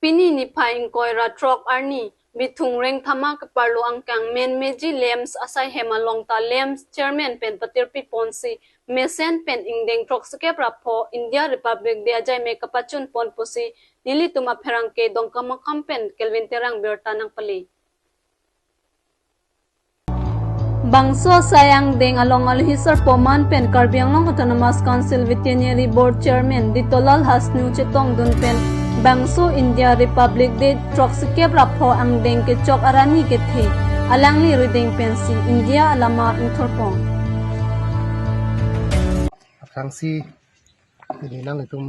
Pini ni phaing koi ra trok arni bithung reng thama ke parlo angkang men meji lems asai hema longta lems chairman pen patirpi ponsi mesen pen ingdeng trok skep rapho India Republic de ajai me kapachun pon pusi nili tuma pherang ke dongkama kampen Kelvin Terang berta nang pali. Bangso sayang deng along al hisar poman pen Karbi Anglong Autonomous Council Veterinary Board Chairman Ditolal Hasnu Chetong dun pen Bangso India Republic de trok skep rapho ang deng ke chok arani ke the alangli rideng pen si India alama ingthorpong Frangsi ni nang tum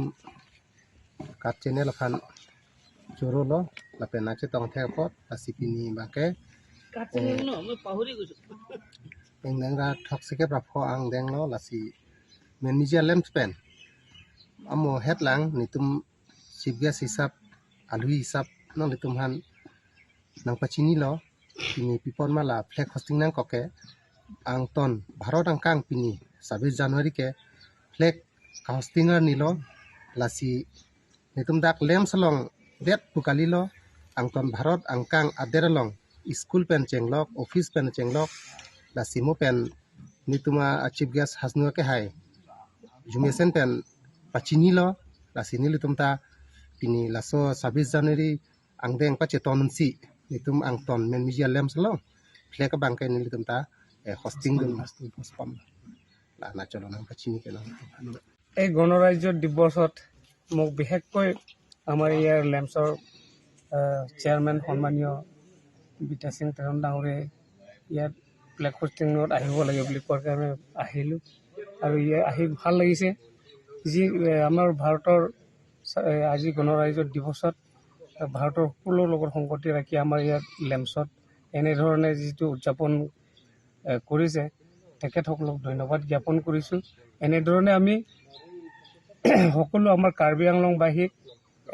kat channel khan choro lo la pen na chetong the pot asipini ba ke eng deng ra thok sikep ra pho ang deng lo lasi manager lamp pen amo het lang nitum chief guest hisap alui hisap nang litum han nang pachini lo pini pipon ma la flag hosting nang koke ang ton Bharat ang kang pini 26 January ke flag hosting ar nilo lasi nitum dak lamp salong det pukali lo ang ton Bharat ang kang aderalong school pen chenglok office pen chenglok la simo pen nituma chief guest hasnua ke hai jumesen pen pachini lo la sinili tumta pini laso 26 January ang deng pa cheton si nitum ang ton men mijia lem slo flag bang ke nili tumta hosting dun pospon la na cholo nang pachini ke nang এই গণৰাজ্য দিৱসত মোক বিশেষকৈ আমাৰ ইয়াৰ লেমছৰ chairman সন্মানীয় বিদ্যা সিং তেৰণ ডাঙৰীয়াই ইয়াত ফ্লেগ হোষ্টিঙত আহিব লাগে বুলি কোৱাৰ কাৰণে আহিলোঁ আৰু ইয়াত আহি ভাল লাগিছে। যি আমাৰ ভাৰতৰ আজি গণৰাজ্য দিৱসত ভাৰতৰ সকলোৰ লগত সংগতি ৰাখি আমাৰ ইয়াত লেমছত এনেধৰণে যিটো উদযাপন কৰিছে তেখেতসকলক ধন্যবাদ জ্ঞাপন কৰিছোঁ। এনেধৰণে আমি সকলো আমাৰ কাৰ্বি আংলংবাসীক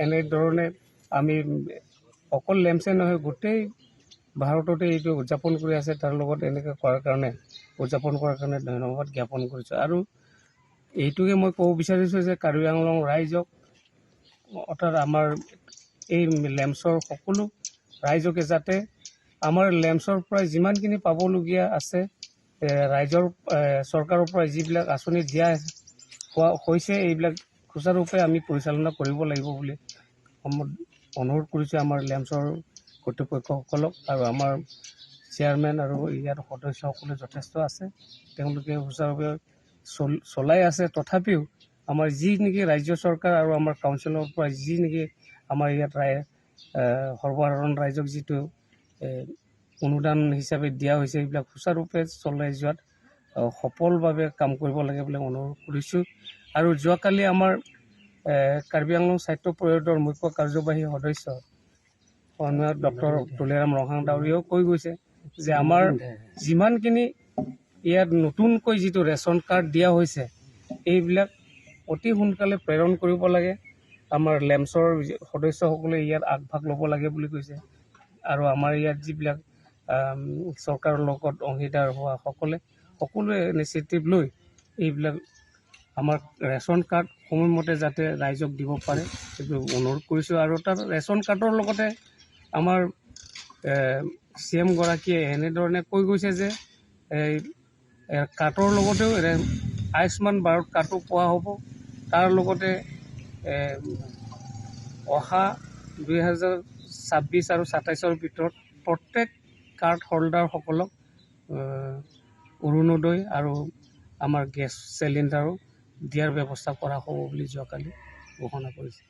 এনেধৰণে আমি অকল লেমছে নহয় গোটেই ভাৰততে এইটো উদযাপন কৰি আছে, তাৰ লগত এনেকৈ কৰাৰ কাৰণে উদযাপন কৰাৰ কাৰণে ধন্যবাদ জ্ঞাপন কৰিছোঁ। আৰু এইটোকে মই ক'ব বিচাৰিছোঁ যে কাৰ্বি আংলং ৰাইজক অৰ্থাৎ আমাৰ এই লেমছৰ সকলো ৰাইজকে যাতে আমাৰ লেমছৰ পৰা যিমানখিনি পাবলগীয়া আছে ৰাইজৰ চৰকাৰৰ পৰা যিবিলাক আঁচনি দিয়া হোৱা হৈছে এইবিলাক সুচাৰুৰূপে আমি পৰিচালনা কৰিব লাগিব বুলি অনুৰোধ কৰিছোঁ আমাৰ লেমছৰ কৰ্তৃপক্ষসকলক। আৰু আমাৰ চেয়াৰমেন আৰু ইয়াৰ সদস্যসকলে যথেষ্ট আছে, তেওঁলোকে সুচাৰুৰূপে চলাই আছে। তথাপিও আমাৰ যি নেকি ৰাজ্য চৰকাৰ আৰু আমাৰ কাউন্সিলৰ পৰা যি নেকি আমাৰ ইয়াত সৰ্বসাধাৰণ ৰাইজক যিটো অনুদান হিচাপে দিয়া হৈছে এইবিলাক সুচাৰুৰূপে চলাই যোৱাত সফলভাৱে কাম কৰিব লাগে বুলি অনুৰোধ কৰিছোঁ। আৰু যোৱাকালি আমাৰ কাৰ্বি আংলং স্বায়ত্ত পৰিষদৰ মুখ্য কাৰ্যবাহী সদস্য ডক্টৰ তুলিৰাম ৰংহাং ডাঙৰীয়াও কৈ গৈছে যে আমাৰ যিমানখিনি ইয়াত নতুনকৈ যিটো ৰেচন কাৰ্ড দিয়া হৈছে এইবিলাক অতি সোনকালে প্ৰেৰণ কৰিব লাগে, আমাৰ লেমছৰ সদস্যসকলে ইয়াত আগভাগ ল'ব লাগে বুলি কৈছে। আৰু আমাৰ ইয়াত যিবিলাক চৰকাৰৰ লগত অংশীদাৰ হোৱাসকলে সকলোৱে ইনিচিয়েটিভ লৈ এইবিলাক আমাৰ ৰেচন কাৰ্ড সময়মতে যাতে ৰাইজক দিব পাৰে সেইটো অনুৰোধ কৰিছোঁ। আৰু তাত ৰেচন কাৰ্ডৰ লগতে আমাৰ চি এম গৰাকীয়ে এনেধৰণে কৈ গৈছে যে এই কাৰ্ডৰ লগতেও আয়ুষ্মান ভাৰত কাৰ্ডো পোৱা হ'ব, তাৰ লগতে অহা 2026 আৰু 27ৰ ভিতৰত প্ৰত্যেক কাৰ্ড হোল্ডাৰসকলক অৰুণোদয় আৰু আমাৰ গেছ চিলিণ্ডাৰো দিয়াৰ ব্যৱস্থা কৰা হ'ব বুলি যোৱাকালি ঘোষণা কৰিছে।